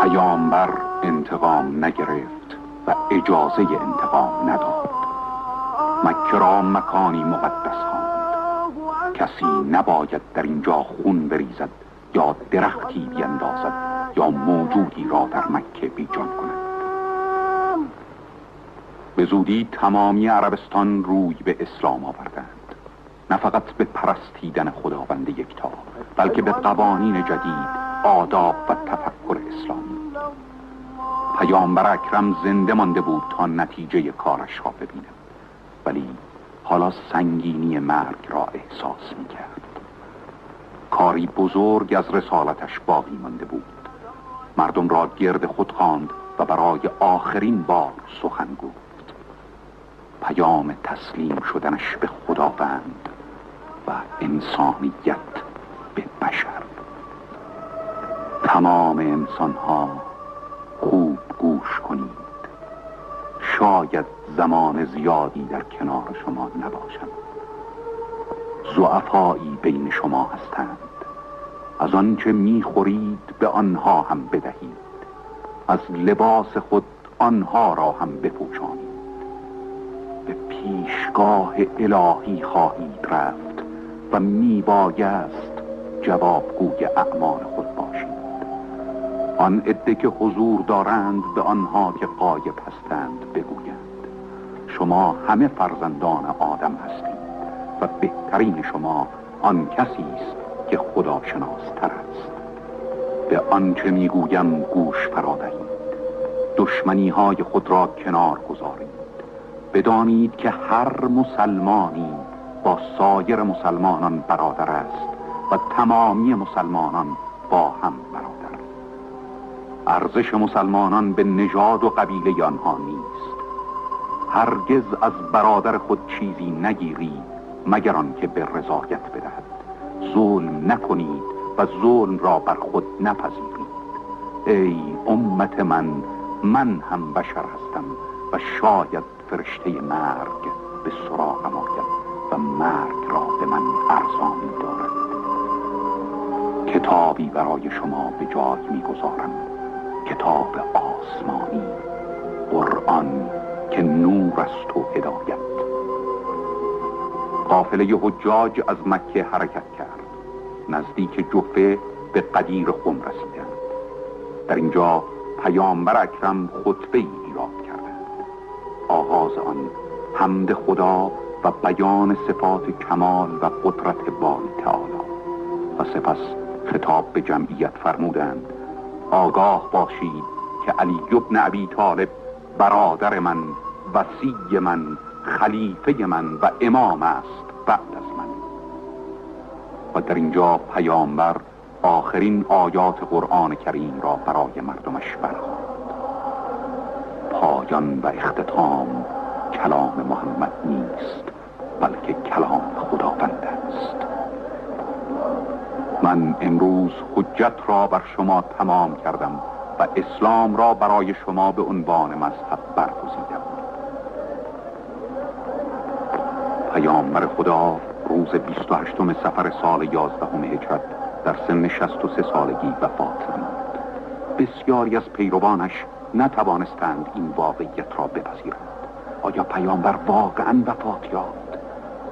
پیامبر انتقام نگرفت و اجازه انتقام نداد. مکه را مکانی مقدس خواند. کسی نباید در اینجا خون بریزد یا درختی بیندازد یا موجودی را در مکه بیجان کند. به زودی تمامی عربستان روی به اسلام آوردند، نه فقط به پرستیدن خداوند یکتا، بلکه به قوانین جدید، آداب و تفکر اسلامی. پیامبر اکرم زنده مانده بود تا نتیجه کارش را ببیند، ولی حالا سنگینی مرگ را احساس می‌کرد. کاری بزرگ از رسالتش باقی مانده بود. مردم را گرد خود خواند و برای آخرین بار سخن گفت. پیام تسلیم شدنش به خداوند و انسانیت به بشر. تمام انسانها خوب گوش کنید، شاید زمان زیادی در کنار شما نباشم. ضعفایی بین شما هستند، از آنچه میخورید به آنها هم بدهید، از لباس خود آنها را هم بپوشانید. به پیشگاه الهی خواهید رفت و میبایست جوابگوی اعمال خود باشید. آن عده که حضور دارند به آنها که غایب هستند بگویند شما همه فرزندان آدم هستید و بهترین شما آن کسی است که خداشناس تر است. به آنچه میگویم گوش فرا دهید، دشمنی های خود را کنار گذارید. بدانید که هر مسلمانی با سایر مسلمانان برادر است و تمامی مسلمانان با هم برادر. ارزش مسلمانان به نژاد و قبیله آنها نیست. هرگز از برادر خود چیزی نگیرید مگر آنکه به رضایت بدهد. ظلم نکنید و ظلم را بر خود نپذیرید. ای امت من، من هم بشر هستم و شاید فرشته مرگ به سراغم آید و مرگ را به من ارزانی دارد. کتابی برای شما به جای می‌گذارم، کتاب آسمانی، قرآن که نور است و هدایت. قافله حجاج از مکه حرکت کرد. نزدیک جحفه به قدیر خم رسیدند. در اینجا پیامبر اکرم خطبه ای ایراد کردند. آغاز آن حمد خدا و بیان صفات کمال و قدرت باری تعالی و سپس خطاب به جمعیت فرمودند: آگاه باشید که علی ابن ابی طالب برادر من، وصی من، خلیفه من و امام است بعد از من. و در اینجا پیامبر آخرین آیات قرآن کریم را برای مردمش برخواند. پایان و اختتام کلام محمد نیست، بلکه کلام خداوند است. من امروز حجت را بر شما تمام کردم و اسلام را برای شما به عنوان مذهب برگزیدم. پیامبر خدا روز 28 صفر سال 11 هجرت در سن 63 سالگی وفات نمود. بسیاری از پیروانش نتوانستند این واقعیت را بپذیرند. آیا پیامبر واقعا وفات یافت؟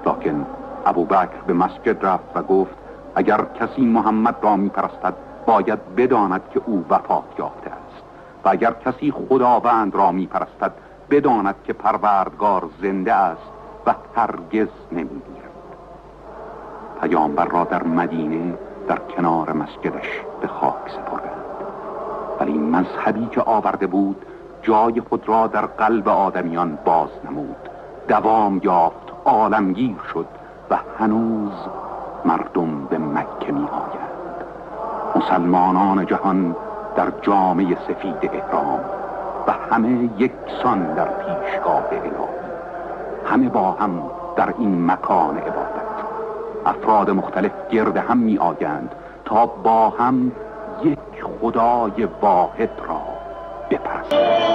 لکن ابوبکر به مسجد رفت و گفت: اگر کسی محمد را میپرستد باید بداند که او وفات یافته است، و اگر کسی خداوند را میپرستد بداند که پروردگار زنده است و هرگز نمیمیرد. پیامبر را در مدینه در کنار مسجدش به خاک سپردند، ولی مذهبی که آورده بود جای خود را در قلب آدمیان باز نمود، دوام یافت، عالمگیر شد و هنوز مردم به مکه می آیند. مسلمانان جهان در جامه سفید احرام و همه یکسان در پیشگاه الهی، همه با هم در این مکان عبادت. افراد مختلف گرد هم می آیند تا با هم یک خدای واحد را بپرستند.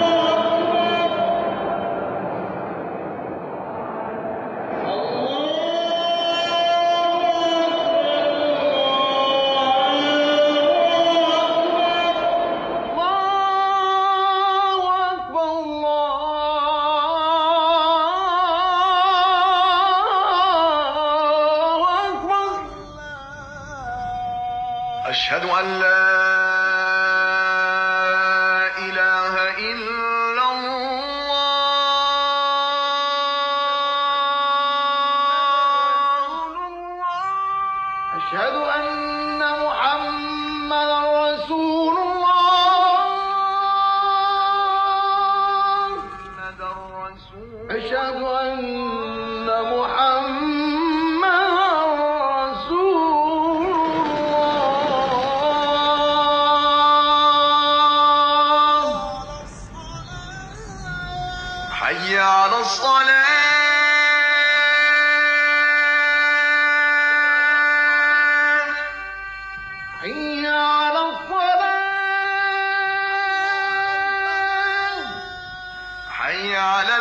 حي على الصلاة. حي على الصلاة. حي على